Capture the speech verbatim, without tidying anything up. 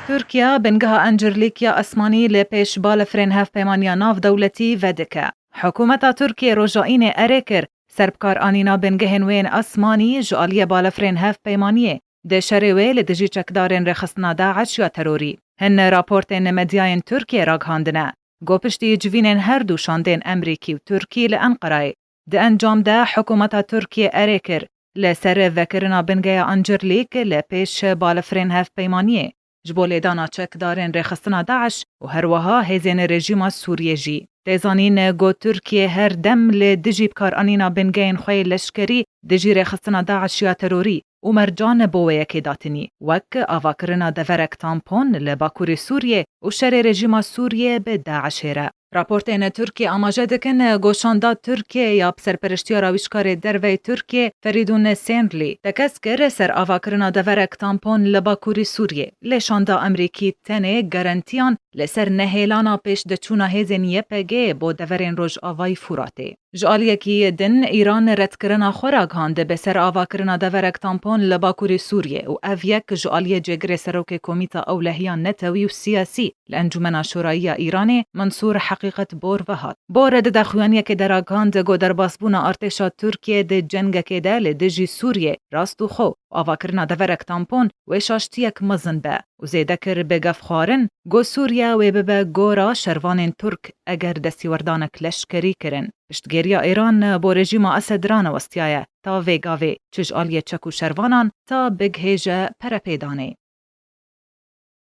Tirkiye bingeha Encirlîk ya Esmanî li pêş balefirên hevpeymaniya navdewletî vedike. Hikûmeta Tirkiyê roja Înê erê kir ser bikaranîna bingehên wê yên esmanî ji aliyê balefirên hevpeymaniyê di şerê wê li dijî çekdarên rêxistina DAIŞ ya terorî. Hin raportên medyayên Tirkiyê ragihandine ku piştî civînên her du şandên Emerîkî û Tirkî li Enqerayê, di encam de hikûmeta Tirkiyê erê kir li ser vekirina bingeya Ancirlîk li pêş balefirên hevpeymaniyê. Ji bo lêdana çekdarên rêxistina DAIŞ û herwiha hêzên rejîma Sûriyê jî. Tê zanîn ku Tirkiye her dem li dijî bikaranîna bingehên xwe yê leşkerî dijî rêxistina DAIŞ ya terorî û mercan bo wê yekê datinî, wek avakirina deverek tampon li Bakurê Sûriyê û şerê rejîma Sûriyê bi DAIŞê re. Raportên Tirkiyê amaje dikin ku şanda Tirkiyê ya bi serpereştiya rawîşkarê derveyî Tirkiyê Ferîdûn Sênrlî tekez kir ser avakirina deverek tampon li Bakurê Sûriyê. Lê şanda Emerîkî tenê garantiyan li ser nehêlana pêşdeçûna hêzên YPG'ê bo deverên Rojavayî Furatê. Ji aliyekî din, Îran redkirina xwe ragihand bi ser avakirina deverek tampon li Bakurê Sûriyê û ev yek ji aliyê cêgirê serokê Komîta Ewlehiya Netewî û Siyasî li Encûmena Şorayî ya Îranê Mensûr Heqîqet Bor ve hat. Bor di daxuyaniyekê de ragihand ku derbasbûna artêşa Tirkiyê di cengekê de li dijî Sûriyê rast û xwe û avakirina deverek tampon wê şaştiyek mezin be û zêde kir bi gefxwarin ku Sûriye wê bibe gora şervanên Tirk eger destîwerdanek leşkerî kirin. Piştgiriya Îran bo rejîma Esed ranewestiyaye ta vê gavê çi ji aliyê çek û şervanan ta bigihêje perepêdanê.